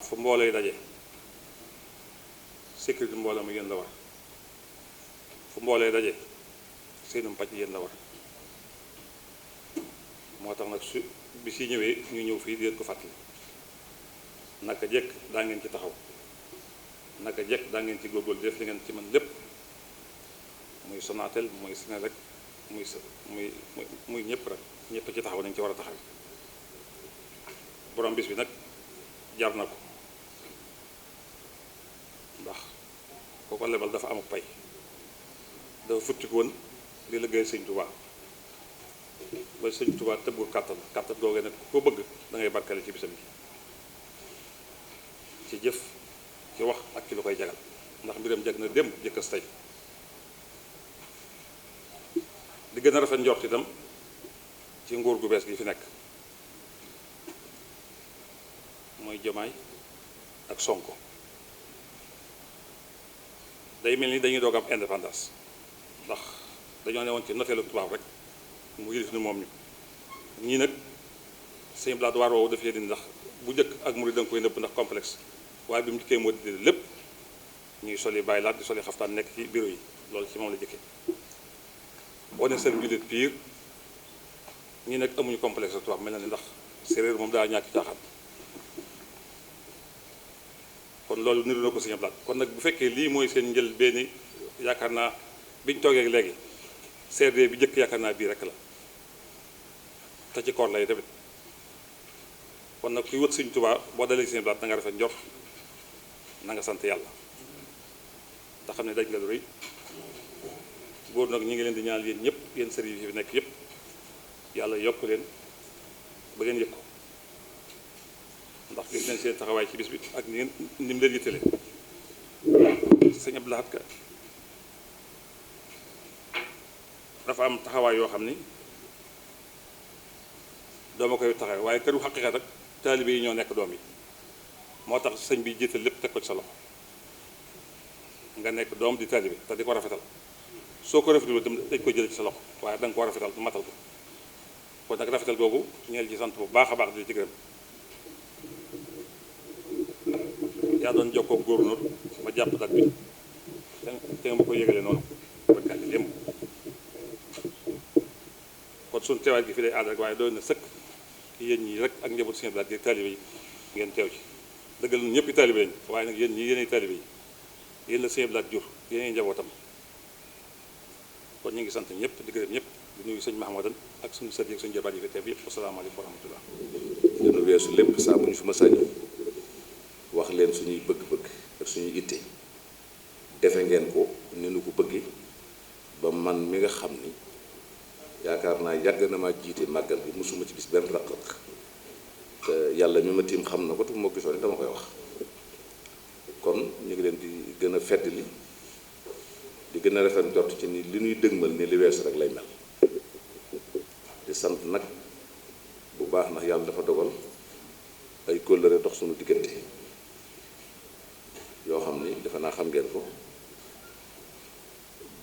fu mbooloo daje sécurité mbooloo mu yéen la war fu mbooloo daje seenum pàcc yéen la war moo tax nag su bi si ñëwee ñu ñëw fii di leen ko fàttali naka jekk daa ngeen ci taxaw naka jekk daa ngeen ci góorgóorlu def li ngeen ci mën lépp muy Sonatel muy Senelec muy ñëpp rek ñëpp ci taxaw nañ ci war a taxaw borom bis bi nag jar na ko ndax koo ko lebal dafa amuk pay dafa futti ko woon di liggéey sëñ Tuubaa ba sëñ Tuubaa tëbb kàttan googee nag ko bëgg da ngay barkale ci bisam bi ci jëf ci wax ak ci lu koy jagal ndax mbiram jag na dem jëkkas tey di gën a rafet njort itam ci nguur gu bees gi fi nekk mooy Jomaay ak Sonko day mel ni dañuy doog am indépendance ndax dañoo ne woon ci noteelu tubaab rek mu yilif ni moom ñu ñii nag sëñ blaat waar woowu dafay dindi ndax bu njëkk ak murid da nga koy nëbb ndax complexe waaye bi mu njëkkee moo di lépp ñuy soli bàyyi laat di soli xaftaan nekk ci bureau yi loolu ci moom la jëkkee wane seen jullit piir ñii nag amuñu complexe tubaab mel na ni ndax séeréer moom daa ñàkk caaxaan kon loolu niru na ko sëñ blaat kon nag bu fekkee lii mooy seen njël benn yaakaar naa biñ toogee léegi CRD bi njëkk yaakaar naa bii rek la te ci koor lay tamit kon nag kuy wët Sëñ Tuubaa boo dalee sëñ blaat da nga rafet njort na nga sant yàlla te xam ne daj nga lu rëy góor nag ñi ngi leen di ñaanal yéen ñëpp yéen sëriñ yi fi nekk yëpp yàlla yokk leen ba ngeen yëg ko ndax gis nañ seen taxawaay ci bis bi ak ni mu leen yittale sëñ Abdou Lahad Ka dafa am taxawaay yoo xam ni dooma koy taxaw waaye këru xaqiiqa rek taalibe yi ñoo nekk doom yi moo tax sëñ bi jiital lépp teg ko ci sa loxo nga nekk doom di taalibe te di ko rafetal soo ko rafetal dem dañ ko jël ci sa loxo waaye da nga ko rafetal du matal ko kon nag rafetal googu ñeel ci sant bu baax a baax di ci gërëm yaa doon jokkoo góornóor ma jàpp dat bi te nga ma ko yëgale noonu barkaati démb kon suñu teewaay gi fi day ànd rek waaye doon na sëkk yéen ñi rek ak njabootu seen blaat gi taalibe yi ngeen teew ci dëggal ñun ñëpp taalibe lañ waaye nag yéen ñi yéenay taalibe yi yéen la seen blaat jur yéenay njabootam kon ñu ngi sant ñëpp di gërëm ñëpp di nuyu sëñ Mahamadan ak suñu sët yi ak suñu jabaat yi fi teew yëpp asalaamaaleykum wa rahmatullah dina weesu lépp saa bu ñu fi ma sañu wax leen suñuy bëgg-bëgg ak suñuy itte defe ngeen ko ni nu ko bëggee ba man mi nga xam ni yaakaar naa yàgg na maa jiite màggal bi mosuma ci gis benn raq-raq te yàlla mi ma tiim xam na ko te moo gisoon dama koy wax kon ñu ngi leen di gën a feddali di gën a rafet njort ci ni li ñuy dëgmal ni li weesu rek lay mel di sant nag bu baax ndax yàlla dafa dogal ay kóllëre dox suñu diggante yoo xam ni defe naa xam ngeen ko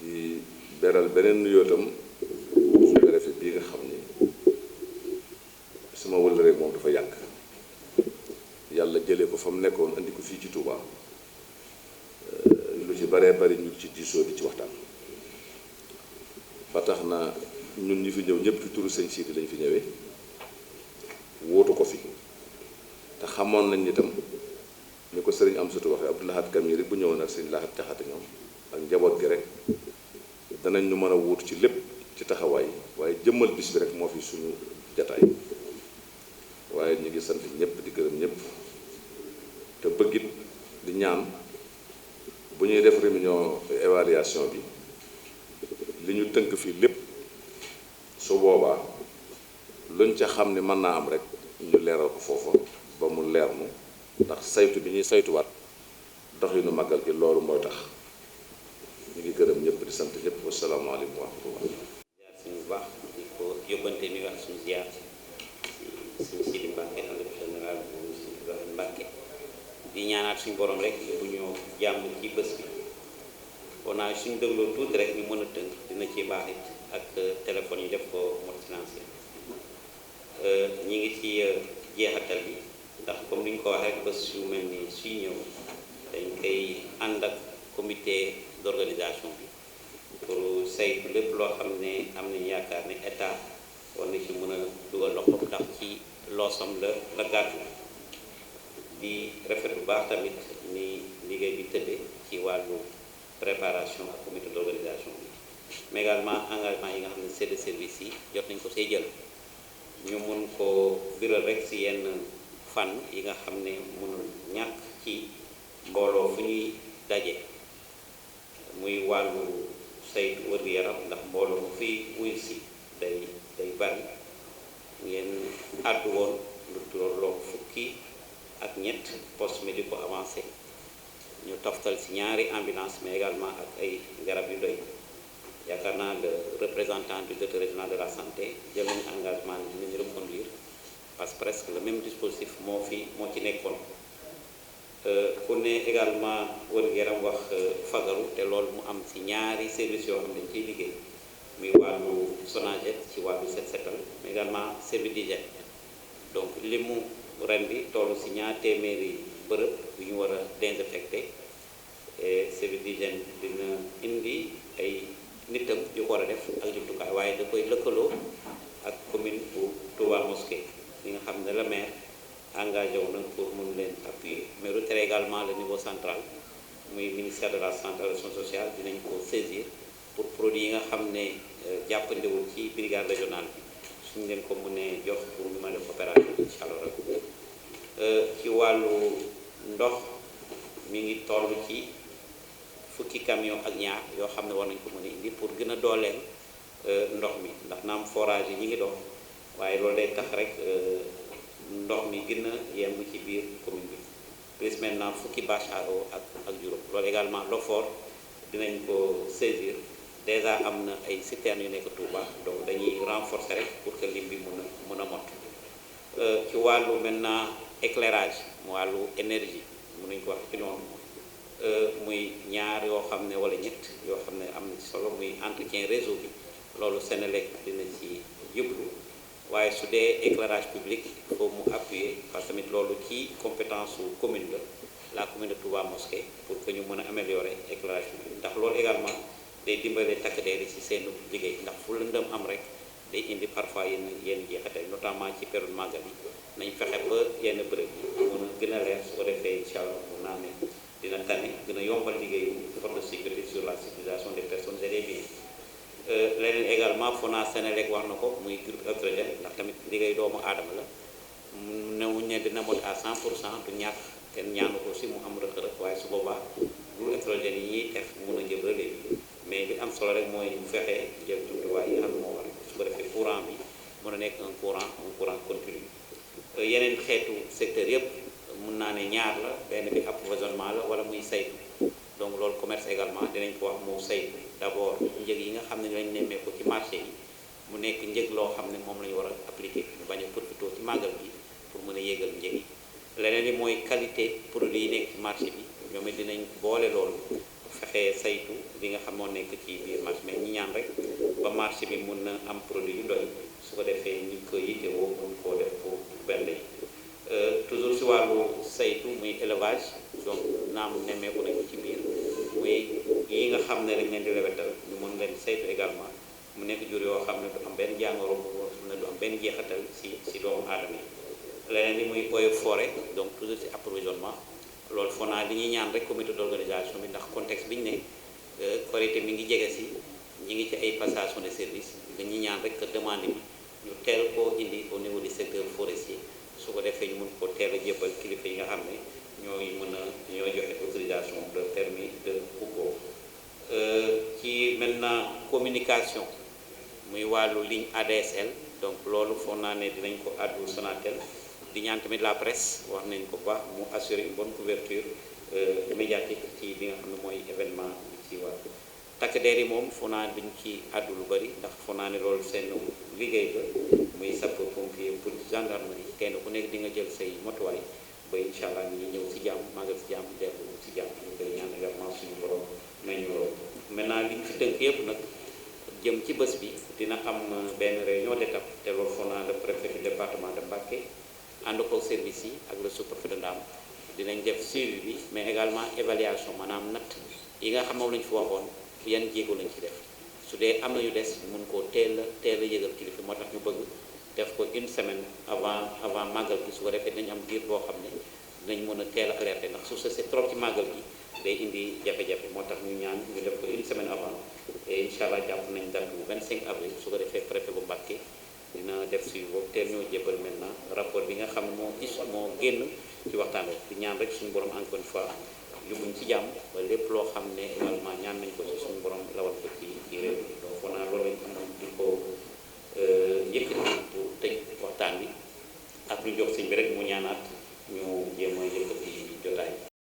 di beral beneen nuyoo tam su préfet bii nga xam ni sama wëllëre moom dafa yàgg yàlla jëlee ko fa mu nekkoon andi ko fii ci Touba lu ci baree bari ñu ci diisoo di ci waxtaan ba tax na ñun ñi fi ñëw ñëpp ci turu sëñ Sidi lañ fi ñëwee wóotu ko fi te xamoon nañ itam ni ko sëriñ Amsatu waxee Abdou Lahad Kamil bu ñëwoon ak sëñ Lahad Jaxate ñoom ak njaboot gi rek danañ ñu mën a wuutu ci lépp ci taxawaay waaye jëmmal bis bi rek moo fi suñu jataay waaye ñu ngi sant ñëpp di gërëm ñëpp te bëggit di ñaan bu ñuy def réunion évaluation bi li ñu tënk fii lépp su boobaa luñ ca xam ne mën naa am rek ñu leeral ko foofa ba mu leer mu ndax saytu bi ñuy saytuwaat doxinu màggal gi loolu mooy tax ñu ngi gërëm ñëpp di sant ñëpp wasalaamaaleykum wa rahmatullah ziar suñu baax di ko yóbbante nuyu ak suñu ziar suñu Sidi Mbàkke xalifa général bu suñu Ibrahima Mbàkke di ñaanaat suñu borom rek bu ñu jàmm ci bés bi kon naa suñu dégloo tuuti rek ñu mën a tënk dina ci baax it ak téléphone yi def ko mode silencieux ñi ngi ci jeexatal bi ndax comme ni ñu ko waxee rek bés yu mel ni suy ñëw dañ koy ànd ak comité d'organisation bi pour saytu lépp loo xam ne am nañu yaakaar ne état war na ci mën a dugal loxo ndax ci loosam la gàddu di rafet bu baax tamit ni liggéey bi tëddee ci wàllu préparation ak comité d'organisation bi mais également engagement yi nga xam ne c'est de service yi jot nañ ko see jël ñu mun ko biral rek si yenn fànn yi nga xam ne mënul ñàkk ci mbooloo fu ñuy daje muy wàllu saytu wér-gu-yaram ndax mbooloo mu fi wuy si day bari ngeen àddu woon lu tolloog fukki ak ñett poste médico avancé ñu toftal ci ñaari ambulance mais également ak ay garab yu doy yaakaar naa le représentant du directeur régional de la santé jël nañu engagement ni dinañu reconduire parce que presque le même dispositif moo ci nekkoon ku ne également wér-gu-yaram wax fagaru te loolu mu am ci ñaari services yoo xam ne dañ ciy liggéey muy wàllu Sonaged ci wàllu set setal mais également service d'hygiène donc li mu ren bi toll ci ñaar téeméeri bërëb yu ñu war a désinfecté et service d'hygiène dina indi ay nitam yu ko war a def ak jumtukaay waaye da koy lëkkaloo ak commune bu Touba Mosquée li nga xam ne la maire engagé wu na pour mun leen appuyer mais lu tere également le niveau central muy ministère de la santé et de l'action sociale dinañ ko saisir pour produit yi nga xam ne jàppandewul ci brigade régionale bi suñu leen ko mënee jox pour ñu mën a def opération incha allah rek ci wàllu ndox mi ngi toll ci fukki camion ak ñaar yoo xam ne war nañ ko mën a indi pour gën a dooleel ndox mi ndax naam forage yi ñi ngi dox waaye loolu day tax rek ndox mi gën a yemb ci biir commune bi plus maintenant fukki bâche à eau ak juróom loolu également l'OFOR dinañ ko saisir déjà am na ay citernes yu nekk Touba donc dañuy renforcer rek pour que lim bi mën a mot ci wàllu maintenant éclairage wàllu énergie mën nañu ko wax ci noonu muy ñaar yoo xam ne wala ñett yoo xam ne am na ci solo muy entretien réseau bi loolu Senelec dina ci jublu waaye su dee éclairage public il faut mu appuyer parce que tamit loolu ci compétence su commune la commune de Touba Mosquée pour que ñu mën a améliorer éclairage public ndax loolu également day dimbale takk der yi ci seen liggéey ndax fu lëndëm am rek day indi parfois yenn jeexital notamment ci période màggal yi nañ fexe ba yenn bërëb yi mën a gën a leer su ko defee incha allah mun naa ne dina tane gën a yombal liggéeyu force de sécurité sur la sécurisation des personnes et des biens leneen également FONA Senelec wax na ko muy groupe électrogène ndax tamit liggéey doomu aadama la newuñ ne dina mot à 100% du ñàkk kenn ñaanu ko si mu am rëq-rëq waaye su boobaa groupe électrogène yi ñuy def mun a jël relais bi mais li am solo rek mooy bu fexee jël jumtuwaay yi nga xam ne moo war su ko defee courant bi mën a nekk un courant continu yeneen xeetu secteur yëpp mun naa ne ñaar la benn bi approvisionnement la wala muy saytu donc loolu commerce également dinañ ko wax moo saytu d'abord njëg yi nga xam ne lañ nemmee ko ci marché yi mu nekk njëg loo xam ne moom la ñu war a appliquer ñu bañ a profité ci màggal bi pour mën a yéegal njëg yi leneen li mooy qualité produit yi nekk ci marché bi ñoom it dinañ boole loolu fexee saytu li nga xam moo nekk ci biir marché mais ñi ñaan rek ba marché bi mun na am produit yu doy su ko defee ñi ko yittewoo mun koo def pour benn yi toujours si wàllu saytu muy élevage donc naam nemmeeku nañ ko ci biir muy yi nga xam ne dañ leen di lewetal ñu mën leen saytu également mu nekk jur yoo xam ne du am benn jàngoro bu xam ne du am benn jeexatal si doomu aadama yi leneen li muy eaux et forêt donc toujours si approvisionnement loolu foo naa li ñuy ñaan rek comité d'organisation bi ndax contexte bi ñu ne Korité mi ngi jege si ñi ngi ci ay passation de service dañuy ñaan rek que demande bi ñu teel koo indi au niveau du secteur forestier su ko defee ñu mën ko teel a jébbal kilifa yi nga xam ne ñoo joxe autorisation de permis de couper ci maintenant communication muy wàllu ligne ADSL donc loolu foog naa ne dinañ ko àddu Sonatel di ñaan tamit la presse wax nañ ko baax mu assurer une bonne couverture médiatique ci li nga xam ne mooy événement bi ci war takk der yi moom foog naa duñ ci àddu lu bari ndax foog naa ne loolu seen liggéey la muy sapeur pompier police gendarmerie kenn ku nekk di nga jël say motuwaay ba incha allah ñu ñëw si jàmm màggal si jàmm dellu si jàmm ñu koy ñaan également suñu borom may ñu loolu maintenant li ñu fi tënk yëpp nag jëm ci bés bi dina am benn réunion d'étape te loolu foog naa le préfet du département de Mbacké ànd ko service yi ak le sous-préfet de Ndam dinañ def suivi bi mais également évaluation maanaam natt yi nga xam moom lañu fi waxoon yan jéego lañ ci def su dee am na yu des mun koo teel a yëgal kilifa moo tax ñu bëgg def ko une semaine avant màggal gi su ko defee dañu am diir boo xam ne dinañ mën a teel a alerter ndax su c'est trop ci màggal gi day indi jafe-jafe moo tax ñu ñaan ñu def ko une semaine avant et incha allah jàpp nañ date bu 25 avril su ko defee préfet bu Mbacké dina def suivi boobu teel ñoo jébbal maintenant rapport bi nga xam ne moo génn ci waxtaan bi ñaan rek suñu borom encore une fois yóbbuñ ci jàmm ba lépp loo xam ne également ñaan nañ ko ci suñu borom lawal ko ci réew mi donc on a loolu lañ amoon di ko yëkkati pour tëj waxtaan bi ak ñu jox sëñ bi rek mu ñaanaat ñu jéem a yëkkati jotaay